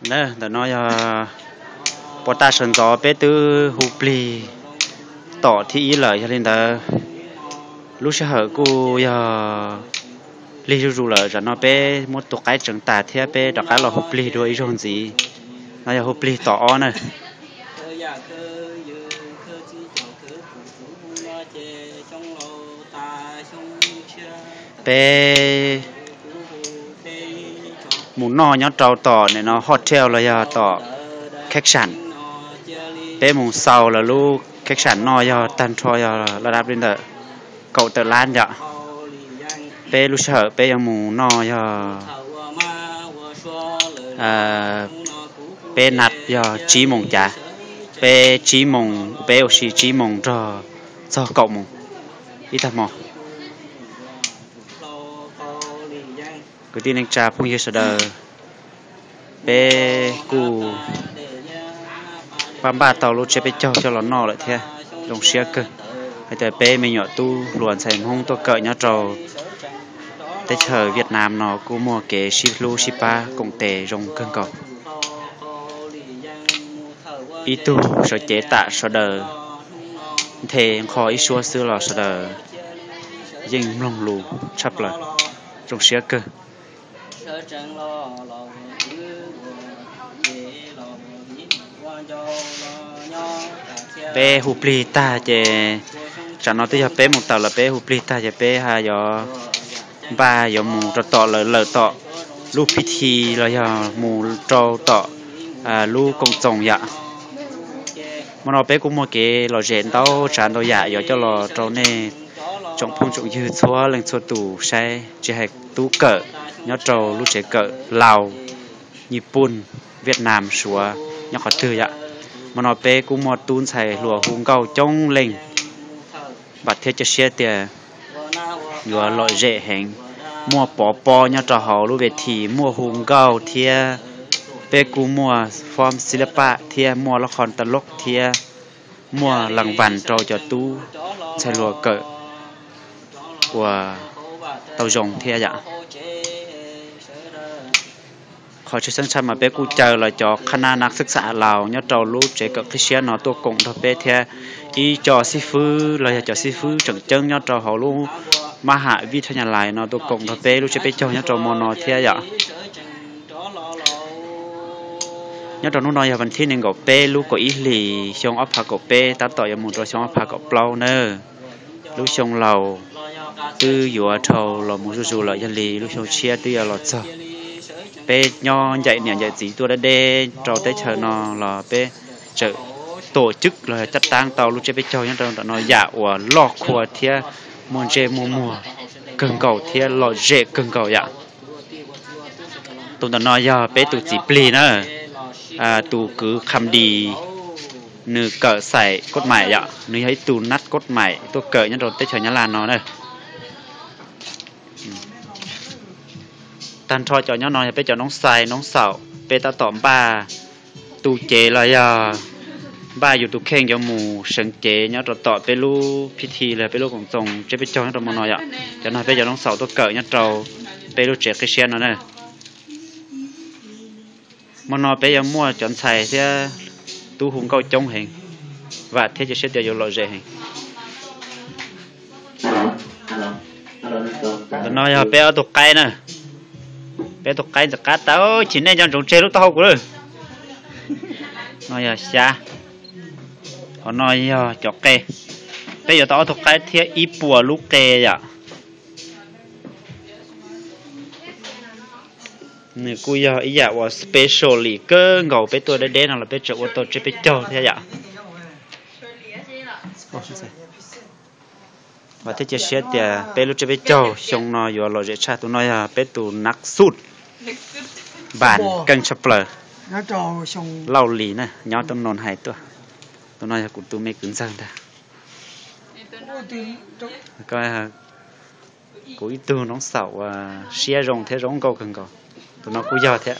Ntawm no yog puas tas sawv ntxov peb twb hu plig tom thib ib lawm, yog li ntawd lub sij hawm kuj yog lig zuj zus lawm. Tam no peb muab tus qaib tseev tas thiab peb rov qab los hu plig dua ib zaug ntxiv. No yog hu plig tom ob na. Peb mus noj nyob rau tom nim no hotel los yog tom khab sam. Peb mus xaus lawv lub khab sam noj yog tag nrho yog laj dab li ntawm kaum tawm lab yom. Peb lub sij hawm peb yuav mus noj yog peb naj yog tsib moos cav, peb tsib moos, peb ua si tsib moos nrog txog kaum moos ib tag hmo. Kwv tij neej tsa phooj ywg sawv daws, peb kuj npaj npaj tau lub tsiab peb caug coj los noj lawm thiab. Zoo siab kawg hais tias peb me nyuam tub hluas ntxhais Hmoob tuaj kawm nyob rau teb chaws Vietnam no kuj muaj kev sib hlub sib pab koom tes zoo kawg nkaus. Ib tug sawv cev tam sawv daws, nthe nqho ib suab xwb los sawv daws yeej mloog lus tshaj plaws. Zoo siab kawg. Peb hu plig tag ces, tsam no twb yog peb mus tawm los, peb hu plig tag ces peb ha yuav npaj yuav mus rau tom lawv lawm tom lub phi thi los yog mus rau tom lub koom txoos yom. Hmo no peb kuj muaj kev lom zem ntau tsav ntau yam yuav coj los rau nej tsoom phooj tsoom ywg txhua leej txhua tus saib, tsis hais tub kawm nyob rau lub tsev kawm Laus, Nyij Pooj, Viaj Nam, Suav, nyob qhov twg yom. Hmo no peb kuj muaj tub ntxhais hluas hu nkauj coob leej, vam thiab cia siab tias yuav lom zem heev. Muaj pov pob nyob rau hauv lub ve thi, muaj hu nkauj thiab, peb kuj muaj fob xib lab paj thiab muaj lab qhov ta loj thiab muaj las vas rau cov tub ntxhais hluas kawm uas tau zoo thiab yom. Qhov tshwj xeeb tshaj mas peb kuj caw los cov qhab nab nab xwb xav Laus nyob rau lub tsev kawm qib siab no tuaj koom nrog peb thiab ib co xib fwb los yog cov xib fwb tseem ceeb nyob rau hauv lub mab ham vij thaj nyas lais no tuaj koom nrog peb lub tsiab peb caug nyob rau hmo no thiab yom. Nyob rau hnub no yog vas thib nees nkaum peb lub kaum ib hlis xyoo ob phav kaum peb tab tom yuav mus rau xyoo ob phav kaum plaub nawb. Lub xyoo laus twb yuav dhau los mus zuj zus lawm, yog li lub xyoo tshiab twb yuav los txog. Peb nyob ncaim niam ncaim txiv tuaj deb deb rau teb chaws no los peb txawm tuam cwb los caj taab tau lub tsiab peb caug nyob rau ntawm no yam uas loj khua thiab muaj ntsej muaj muag kawg nkaus thiab lom zem kawg nkaus yom. Tus ntawm no yog peb tus txiv plig na, tus kwv Kham Dis, nws kawm xais koj maim yom, nws yog ib tug nab koj maim tuaj kawm nyob rau teb chaws Nyab Laj no na. Tag nrho cov nyob no yog peb cov noob xais noob xaum, peb tab tom npaj tu cev los yog npaj yus tus kheej yuav mus seev cev nyob rau tom peb lub phi thi los peb lub koom txoos tsiab peb caug nyob rau hmo no yom. Cov no peb cov noob xaum tuaj kawm nyob rau peb lub tsev qib siab no na. Hmo no peb yuav muaj cov ntxhais thiab tub hu nkauj coob heev, vam thiab cia siab tias yuav lom zem heev. Ntawm no yog peb ob tug qaib na, peb ob tug qaib ntxim qab tag, chim nej nco ntsoov tseg lub taub hau kuv lawm. No yog xyab, qhov no yog cov qe. Peb yuav tau ob tug qaib thiab ib puas lub qe yom. Nws kuj yog ib yam uas specially kawg nkaus, peb tuaj deb deb no los peb tseem ua tau tsiab peb caug thiab yom. Vam thiab cia siab tias peb lub tsiab peb caug xyoo no yuav lom zem tshaj. Tus no yog peb tus nab xuj, npas keej tshaj plaws, Lauj Lis na, nyob Toob Noos hais tuaj. Tus no yog kuv tus me kwv ntxawg ntag. Kuv ib tug noob xaum uas siab zoo thiab zoo nkauj kawg nkaus. Tus no kuj yog thiab.